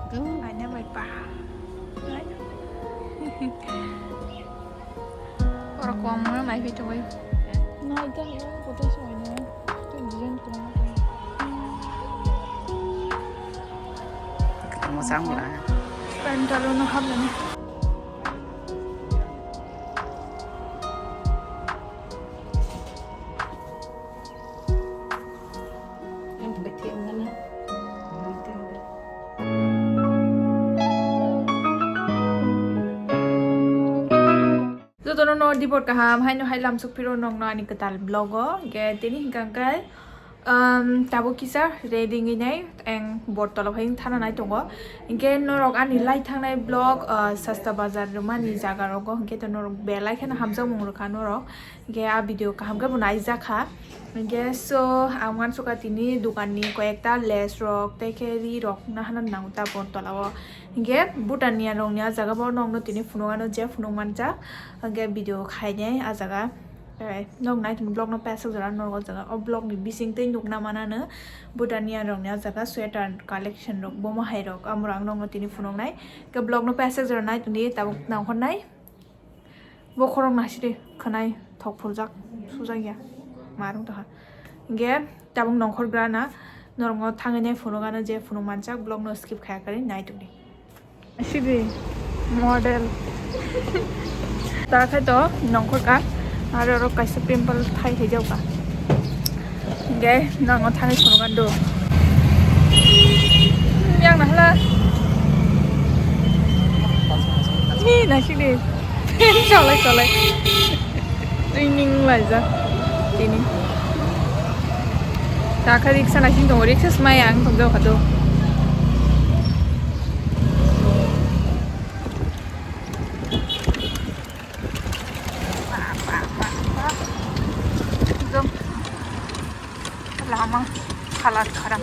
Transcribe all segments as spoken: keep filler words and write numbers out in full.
Aina bai pa. Oro kom no nai phi tongwi. Nai ta no koto soi no. Tei design kwbangma tongo. Kwbangma chang bwla. Pantalo no hap nani. Jotono no dibor kaham, haino hai lamsok phiro nokno ani kwtal vlog o. Hwnkhe tini hwnkha khe, um, tabuk kisa ready wngwi nai, ang Bortola phai thana nai tongo. Hwnkhe norok ani lai thangnai vlog, uh, Sasta Bazar rwmani jaga rogo, hwnkhe to norok belai kheno hamjakmung rwkha norok. Hwnkhe a video kaham khe bo naijak kha. Hwnkhe so ang uansukha tini dokanni koyekta lays rok tei khe ri rok nahana nango ta Bortola o. Hwnkhe Bhutan ni rokni a jaga bo nokno tini phunukano je phunuk manjak. Hwnkhe video khainai a jaga. Eh, nok nai tini vlog no peswk jora norok o jaga. O vlog ni bising twi nukna manano Bhutan ni rokni a jaga sweater collection rok bomo hai rok amorok ang nokno tini phunuknai. Hwnkhe vlog no peswk jora nai tini tabuk nangkhornai. Bokhorok nasidi khwnai thok phuljak sujak ya ma rwng tongkha. Hwnkhe tabuk nongkhor grana norokno thangwi nai phunukano je phunuk manjak vlog no skip khaya kwrwi nai tongdi. Sidi model. Ta khai to nongkhor ka aro oro kaisa pimple thai hai jao ka. Hwnkhe norokno thangwi phunukano do. Yang na hala. Ni nasidi. Cholai cholai. Training laijak tini. Takha riksa naising tongo, riksa smai ang tongjak kha do. Ekdom lama halat kharap.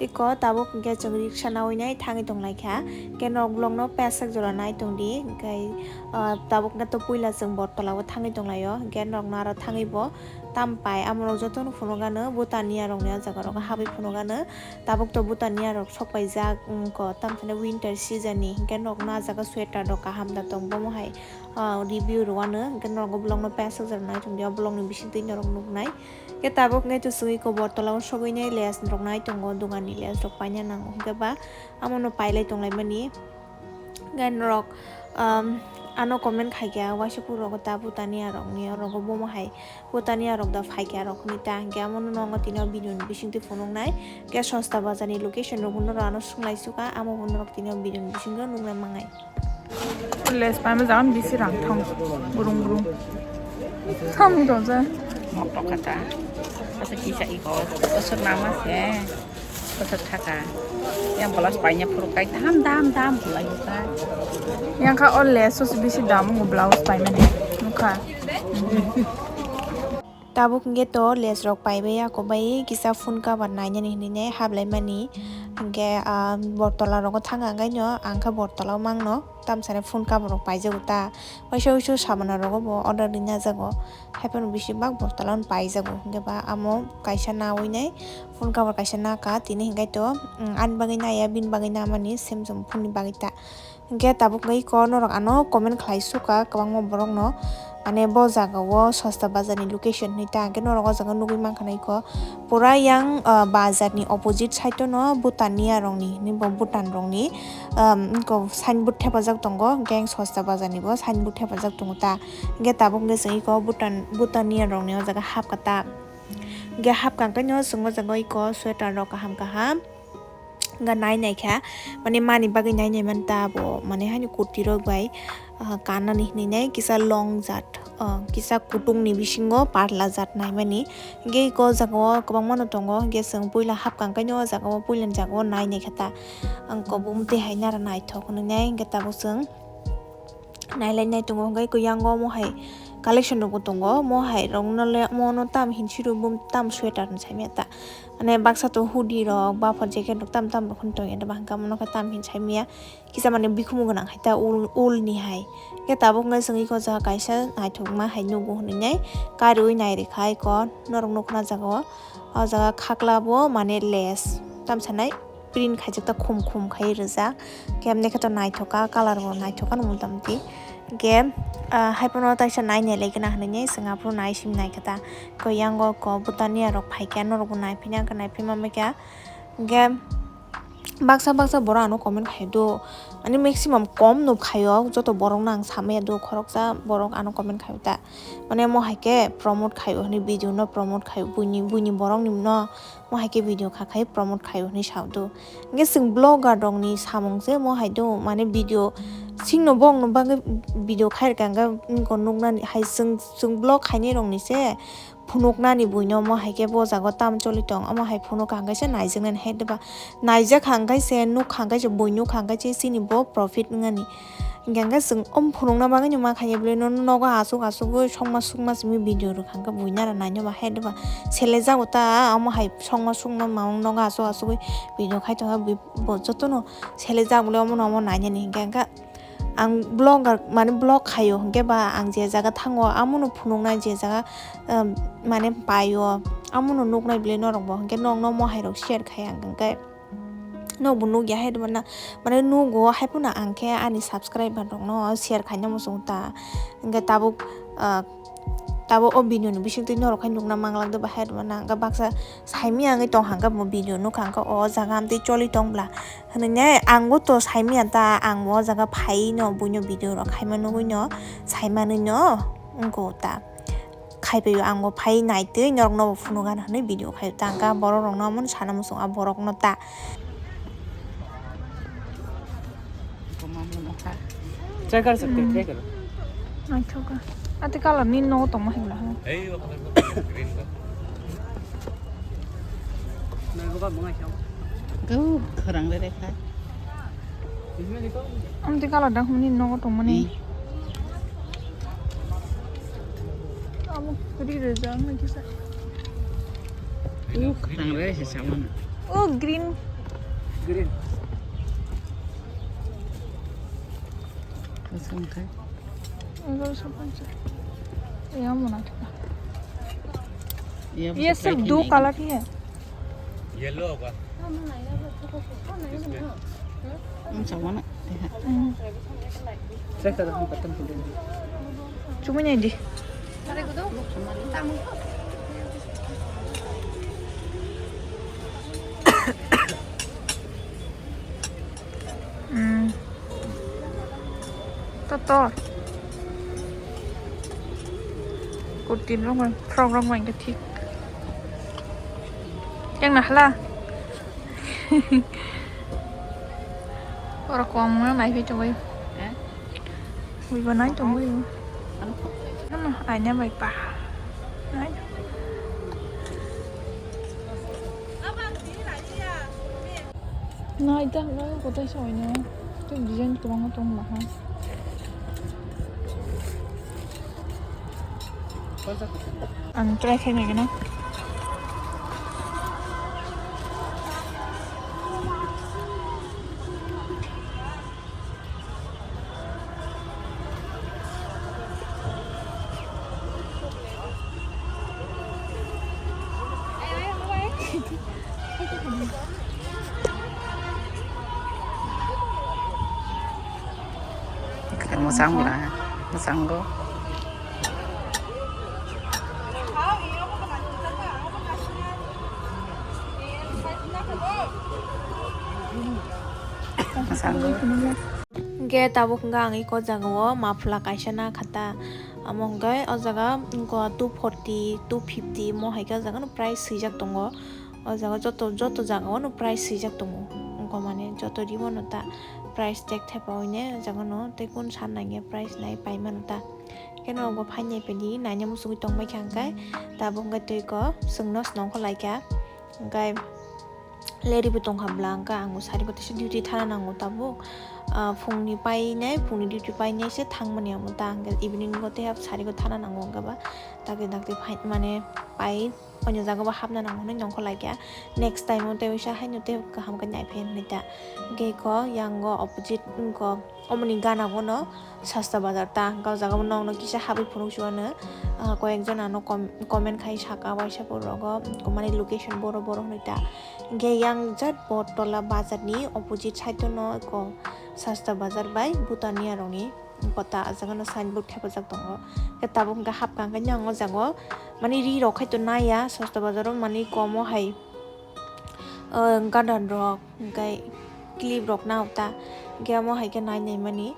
Iko tabuk hwnkhe chwng riksa nawi nai thangwi tonglaikha. Hwnkhe norok vlog no peswk jora nai tongdi. Hwnkhe, ah, tabuk hwnkhe to puila chwng Bortola o thangwi tonglaio. Hwnkhe norok no aro thangwi bo tam pai. Amorok jotono phunukano Bhutania rokni o jaga rogo habwi phunukano. Tabuk to Bhutania rok sok paijak, wngkha tamsani winter season ni. Hwnkhe norok no a jaga sweater rok kaham da tong bomo hai. Ah, review rwano, hwnkhe norok o vlog no peswk jora nai tongdi, o vlog ni bisingtwi norok nuknai. Hwnkhe tabuk hwnkhe to chwngwi ko Bortola o sogwi nai lace rok nai tongo, dogan ni lace rok paina nango, hwnkhe ba amo no pailai tonglaimani. Hwnkhe norok, um, ano comment khaikha, waisa phuru rogo ta Bhutania rok ni, orogo bomo hai Bhutania rok da phaikha rok ni ta, hwnkhe amo no nongo tini o video ni bisingtwi phunuknai. Hwnkhe Sasta Bazar ni location rok no norok ano swnglaisukha, amo bo norok tini o video ni bisingo nuknai mangnai. Lace paima jaga bisi rang thang burung burung. Thang tongsa. Mok tok kata. Asa kisa iko. Osok nama se. Osok thaka. Yang blouse paina phuru kai dam dam dam bulai ka. Yang kha o lace os bisi dam ngo blouse paimani. Nukha. Tabuk hwnkhe to lace rok paibai ya, kobai kisa phone cover nainani hinwi nai hablaimani. Hwnkhe, ah, Bortola rogo thang ang kaino, ang kha Bortola o mangno, tamsani phone cover rok paijago ta. Waisa waisa samana rogo bo order rinai jago. Haiphano bisi bak Bortola o paijago. Hwnkhe ba amo kaisa nawi nai, phone cover kaisa naka, tini hwnkhe to, mm, ani bagwi naiya, bini bagwi namani, same same phone ni bagwi ta. Hwnkhe tabuk wngwi ko norok ano comment khlai sukha kwbangma borokno, mane bo jaga o Sasta Bazar ni location hinwi ta hwnkhe norok o jaga nugwi mankha nai ko pura yang, ah, bazar ni opposite side o no Bhutania rok ni hinwi bo Bhutan rok ni, um, ko signboard thepajak tongo hwnkhe yang Sasta Bazar ni bo signboard thepajak tongo ta hwnkhe tabuk wngwi chwng iko Bhutan, Bhutania rok ni o jaga hapkha ta hwnkhe hapkha hwnkhe no chwng o jaga iko sweater rok kaham kaham. Wngkha nai naikha, mane mani bagwi nai nai manta abo, mane haino kurti rok bai, ah, kanani hinwi nai kisa long jat, ah, kisa kutung ni bisingo parla jat naimani. Hwnkhe iko o jaga o kwbangma no tongo, hwnkhe chwng puila hapkha hwnkhe o jaga o puila ni jaga o nai naikha ta. Ang kobom twi hai nara naithok hinwi nai, hwnkhe tabuk chwng nailai nai tongo, hwnkhe iko yang o omo hai collection rokbo tongo. Mo hai rokno le, mo no tam hinsi rw bum tam sweater ni saimya ta. Mane baksa to hoodie rok, bapha jacket rok tam tam rok hwn tongya, da bahai khe mo no khe tam hin saimya. Kisa mane bikhumu gwnang hai ta, ul, ul ni hai. Khe tabuk nai chwng iko jaga kaisa naithokma hai nugo hwnwi nai, kariui nai rikha iko norok nukna jaga o. O jaga khakla bo mane lace tam sanai print khaijak ta, khum khum khai rijak. Khe amne khe to naithoka, colour bo naithoka no motamti. Khe, ah, hai phano taisa nai nai lai gana hwnwi nai chwng aphuru nai sim nai khe ta. Ko yango ko bwtani arok phai khe norok bo nai phina khe nai phima mai khe. Khe baksa baksa borok ano comment khai do, ani maximum kom no khaio, joto borok no ang samaya do, khoroksa borok ano comment khai ta, mane mo hai khe promote khaio hwnwi video no promote khaio, buini, buini borok ni no mo hai khe video kha khai promote khaio hwnwi sa do. Hwnkhe chwng blogger rok ni samung se mo hai do, mane video sing no bong no bagwi video khai rwkha, hwnkhe nukna ni hai chwng, chwng blog khainai rok ni se phunuknani buino omo hai khe bo jaga o tam choli tong, omo hai phunuk kha hwnkhe se naijaknani hai diba? Naijak kha hwnkhe se, nuk kha hwnkhe se, bui nuk kha hwnkhe se chini bo profit wngnani. Hwnkhe hwnkhe chwng omo phunukna bagwi no ma kha ya bwlwi no nogo asuk asugwi sokma sukma simi video rwkha hwnkhe buino aro naino ba hai diba? Sele jago ta omo hai sokma sukma mawng nogo asuk asugwi video khai tongkha bui bo jotono sele jak bwlwi omono omo nainani hwnkhe hwnkhe. Ang blogger, mane blog khaio hwnkhe ba ang je jaga thango, amono phunuknai je jaga, um, mane paio, amono nuknai bwlai norok bo hwnkhe nokno mo hai rok share khai ang hwnkhe. Nokbo nukya hai rwmana, mane nugo hai phano ang khe ani subscriber rokno share khaina muchung ta. Hwnkhe tabuk, ah, tabuk o video ni bisingtwi norok hai nukna manglak de ba hai rwmana, hwnkhe baksa saimya wngwi tong hwnkhe bo video nukha hwnkhe o jaga amtwi choli tong bla. Hwnwi ne ang bo to saimanya ta, ang bo o jaga phai no buino video rok khaima nugwi no saimanwi no wngkho ta. Khaipaio ang bo phai naitwi norok no bo phunukgana hwnwi video khaio ta, hwnkhe borok rok no omono sana muchung a borok no ta. Try kar sakte, try karo. Naithoka. Ate colour ni no tongma himla ha. Go khorang le rekha. Amte colour dang hwnwi nogo tongmani. Amo ri rijak nai kisa. Khorang le se samana. Oh, green. Green. Kasam khai. Egarosho ponchas. Iya mona thik. Iya, ये सिर्फ दो कलर ही है। Yellow होगा। Ang sama na. Check karo ang pattern pindang. Cuma ni di. Hmm. Totor. Kurti rok bai, frok rok bai khe thik. Yang nahla. Oro kom na nai phai tongwi. Eh? Ui ba nai tongwi. Ano? Ano, aina bai pa. Nai. Nai ta, nai kotai soi no. Tu design kwbangma tong la ha. Ang try khai nai gana. Mwchang bwla, mwchango. Mwchango. Hwnkhe tabuk hwnkha ang iko jagao muffler kaisa nakha ta. Amo hwnkhe o jaga wngkha two forty, two fifty mo hai khe o jaga no price swijak tongo. O jaga joto, joto jaga o no price swijak tongo. Wngkha mane joto rimo no ta price tag thepa oine o jaga no tei kun san nangya price nai pai mano ta. Khe no bo phainai pedi naina muchungwi tongbai kha hwnkhe tabuk hwnkhe twi ko chwngno snongkho laikha. Hwnkhe Leri bo tongkha bwla, hwnkhe ang bo sari bo teisa duty thana nango tabuk. ah, phungni painai, phungni duty painai se thangmani amo ta, hwnkhe evening o tei sari o thana nango hwnkhe ba dakti dakti phai mane pai. Onyo jaga bo hapna nango hinui nongkhor laikya. Next time o tei waisa haino tei kaham khe naiphai hinui ta. Hwnkhe eko yang o opposite wngkha omoni gana bono Sasta Bazar ta. Hwnkhe o jaga bo nokno kisa habwi phunuk chuano, ah, koyek jona no com-, comment khai saka waisa borok o, mane location boro boro hinui ta. Hwnkhe yang jat Bottola Bazar ni opposite side o no eko Sasta Bazar bai Bhutania rokni. Kota ah jaga no signboard thepajak tongo. Khe tabuk hwnkhe hapkha hwnkhe yang o jaga o mani ri rok khai to naiya Sasta Bazar o mani kom o hai, ah, gadar rok hwnkhe clip rok nao ta hwnkhe omo hai khe nai nai mani.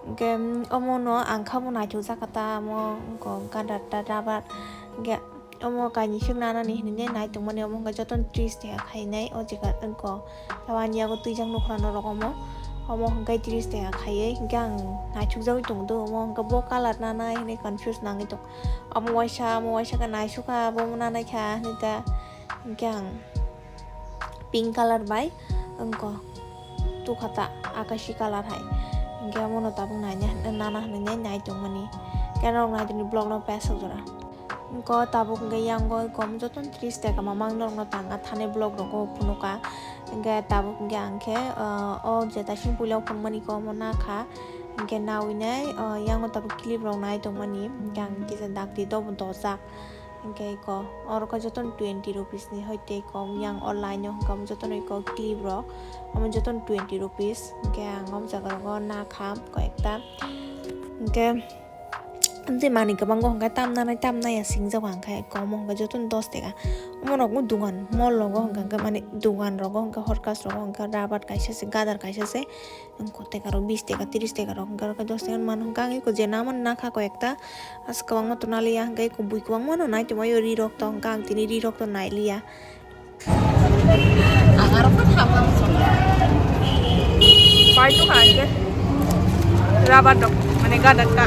Hwnkhe omo no ang kha bo naithok jak kha ta omo gadar ta rubber hwnkhe. Omo kainwi swk nanani hinwi nai tongmani, omo hwnkhe jotono tris taka khainai o jaga wngkha. Tei ani yago twijak nukha norok omo, omo hwnkhe tris taka khaiwi hwnkhe ang naithokjagwi tongo do, omo hwnkhe bo colour nanai hinwi confuse nangwi tongo. Omo waisa, omo waisa khe naisukha, bo omo nanaikha hinwi ta hwnkhe ang pink colour bai wngkha, tukha ta akashi colour hai. Hwnkhe omono tabuk naina, nana hinwi nai tongmani. Khe norok naitoni vlog no pesok jora. Wngkha tabuk hwnkhe yang o kom jotono tris taka mamang norokno tanga thani vlog rogo phunukha. Hwnkhe tabuk hwnkhe ang khe, ah, o je taising puila o phunukmani kom o nakha. Hwnkhe nawi nai, ah, yang o tabuk clip rok nai tongmani. Hwnkhe ang kisa dakti dobo dojak. Hwnkhe eko oro khe jotono twenty rupees ni hoi tei kom yang o line o hwnkhe omo jotono eko clip rok omo jotono twenty rupees. Hwnkhe ang o jaga rogo nakha koyekta. Hwnkhe amtwi manwi kwbangma hwnkhe tamnanai tamnai ya singjago ang khe eko omo hwnkhe jotono dos taka. Omo rokno dugan mall rogo hwnkhe mani dugan rogo hwnkhe horkas rogo hwnkhe rabar kaisa se gadar kaisa se. Wngkha tei aro bis taka, tris taka rok, hwnkhe aro khe dos taka mano, hwnkhe ang eko je na mani nakha koi ekta. Aswk kwbangma to naliya, hwnkhe eko bui kwbangma no nai tongmani o ri rok to, hwnkhe ang tini ri rok to nailiya. Ang aro khe thapma muchungya. Pai tongkha hwnkhe. Rabar rok, mane gadar ta.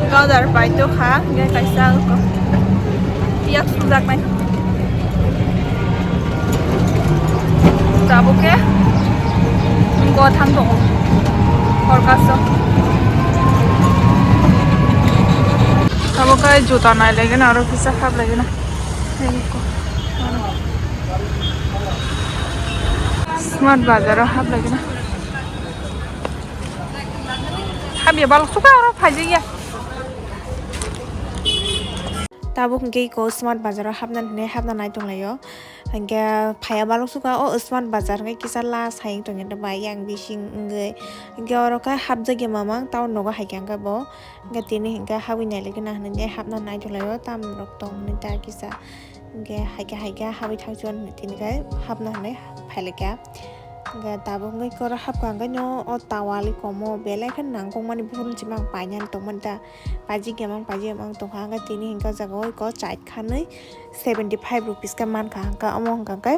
Gadar pai tongkha, hwnkhe kaisa eko. Piyaj sujaknai. Tabuk khe go thang tongo. Horkaso. Tabuk khe juta nai lagi na, aro kisa hap lagi na. Smart Bazar o hap lagi na. Hap ya balok suka aro phai ya. Tabuk hwnkhe eko Smart Bazar o hapna hinwi hapna nai tonglaio. Hwnkhe phaiya balok suka o Smart Bazar hwnkhe kisa last hai wng tongya bai yang bising wngwi. Hwnkhe oro khe hapjakya mamang town rogo hai khe hwnkhe bo. Hwnkhe tini hwnkhe habwi nai lagi na hinwi hapna nai tonglaio tam rok tong hinwi ta kisa. Hwnkhe hai khe hai khe habwi thangsuan hinwi tini khe hapna hinwi phai laikha. Hwnkhe tabuk hwnkhe oro hapkha hwnkhe no o towal komo belai khe nangkukmani buphuru chimang painani tongmani ta. Paijak ya mang, paijak ya mang tongkha, hwnkhe tini hwnkhe o jaga o eko chait khanwi seventy five rupees khe mankha, hwnkhe omo hwnkha khe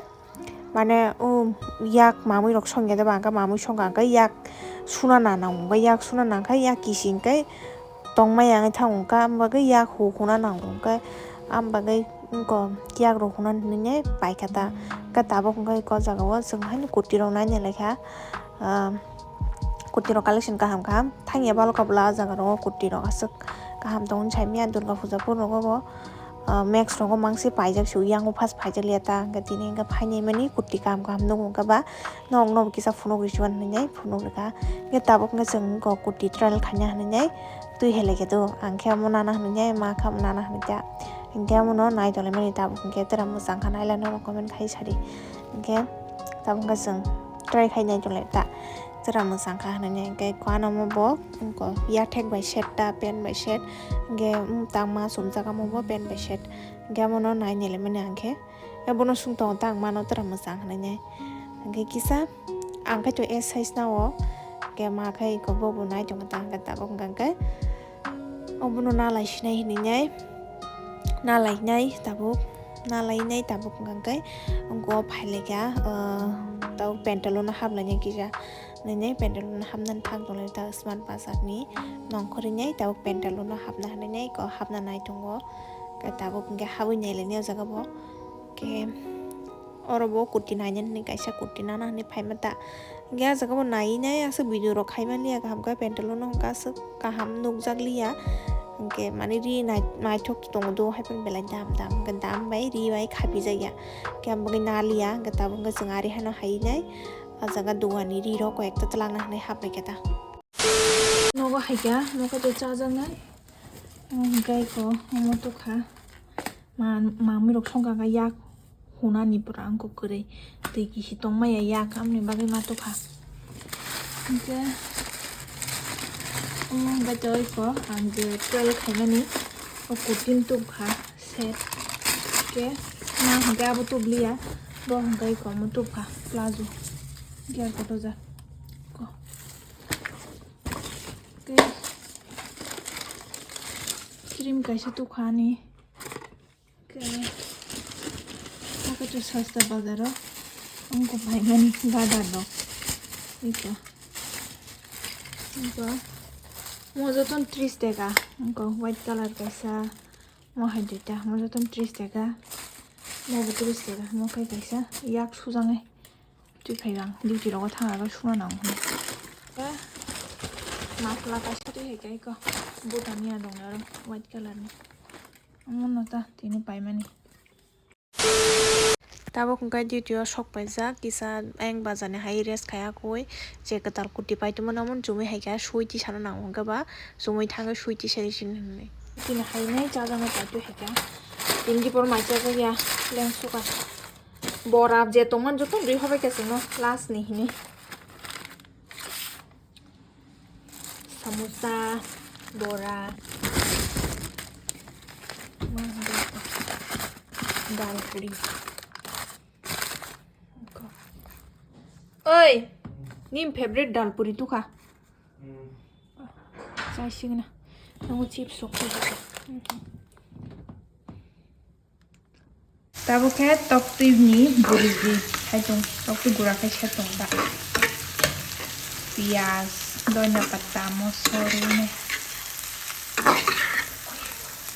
mane o yak mamwi rok songya de ba, hwnkhe mamwi songkha, hwnkhe yak suna na nango, hwnkhe yak suna nangkhe yak kisi hwnkhe tongmaya wngwi thango, hwnkhe am bagwi yak hukhuna nango, hwnkhe am bagwi eko yak rok hunan hinwi paikha ta, hwnkhe tabuk hwnkhe eko o jaga o chwng haino kurti rok naina laikha. Ah, kurti rok collection kaham kaham thangya balok kabla o jaga rogo kurti rok aswk kaham tongo saimanya Durga puja phuru rogo bo, ah, max rogo mangsi paijak se yang o first paijak liya ta hwnkhe tini hwnkhe phainai mani kurti kaham kaham nugo hwnkhe ba nok no kisa phunuk risuan hinwi phunuk rikha hwnkhe tabuk hwnkhe chwng kurti trial khaina hinwi twi hai laikha do ang khe omo nana hinwi ma khe omo nana hinwi ta hwnkhe omo no nai tonglaimani tabuk hwnkhe tera mwchang kha naila norok comment khai sadi hwnkhe tabuk hwnkhe chwng try khai nai tonglai ta. Chwra mwchang kha hinwi hwnkhe koano omo bo wngkha yathek bai set ta pant bai set hwnkhe tangma chumjak omo bo pant bai set hwnkhe omo no nai nailaimani ang khe bono sung tongo ta ang mano chwra mwchang hinwi hwnkhe kisa ang khe to S size nao hwnkhe ma khe eko bobo nai tongo ta hwnkhe tabuk hwnkhe. Obono nalai sinai hinwi nai, nalai nai tabuk, nalai nai tabuk hwnkha khe wngkha o phai laikha, ah, tabuk pantalon o haplainai kisa hinwi nai, pantalon o hapnani thang tonglaio tabuk Smart Bazar ni nongkhorwi nai tabuk pantalon o hapna hinwi nai, eko hapna nai tongo, khe tabuk hwnkhe habwi nailainai o jaga bo, khe oro bo kurti nainani hinwi kaisa kurti nana hinwi phaima ta. Hingke ah jaga bo nai nai aswk video rok khai man liya kaham khe, pentel o no hingke aswk kaham nukjak liya. Hingke mani ri nai-, naithok tongo do hai phano belai dam dam, hingke dam bai ri bai khapi jak ya. Hingke ang bagwi na liya, hingke tabuk hingke chwng ari hano hai nai. Ah jaga dogani ri rok koi ekta twlangna hinwi hap bai khe ta. Nogo hai khe, nogo to chajaknai. Hingke ko omo tokha. Ma-, manwi rok songkha khe yak hunani pura wngkha kwrwi. Twi kisi tongmaya yak, amoni bagwi ma tokha. Hingke omo hingke tei ko ang je twelve khaimani o kurti tubkha set. Hingke ma hingke abo tubliya, bo hingke ko omo tubkha plazo. Hingke koto ja ko. Hingke cream kaisa tubkha ani. Khe, saka to sasta bazaro. Ang ko phaimani gadar rok. Iko. Iko. Mo joton tris taka. Ang ko white color kaisa. Mo hai duita. Mo joton tris taka. Mo bo tris taka. Mo kai kaisa. Yak sujangai. Twi phai bang, duty rogo thang aro suna nang hwn. Masla kaisa twi hai kai ko. Butani ya dong aro white color ni. Omo no ta tini paimani. Tabuk hwnkhe duty o sok paijak, kisa ayang bajar ni hai rest khai akui, je kwtal kurti paitwmani omo chumui hai khe sui tisana nango hwnkhe ba chumui thangwi sui tisari sini hwnwi. Tini hai nai chajaknai paitwi hai khe. Tini dipor mai chajak ya, leng suka. Bora je tongmani joto rwi hobai khe chwngno last ni hini. Samosa, bora, dal puri. Oi, nini favorite dal puri tukha. Chai signa. Nango chips sok. Tabuk khe toktwi ni bwrwi di khai tong, toktwi gura khai se tong da. Piyaj, doina pata, mosor, rune.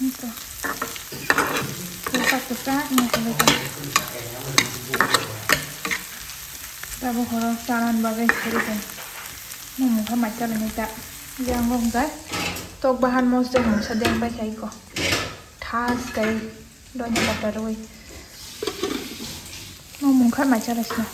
Ito. Kwchak kwchak no kwlai ta. Tabuk horo chalan bagwi khaiwi tong. Mung mungkha mai chalanai ta. Yang rok jai. Tok bahan mosde hongsa deng bai khai ko. Thas kai. Doina pata rwi. No mungkha mai chalasna.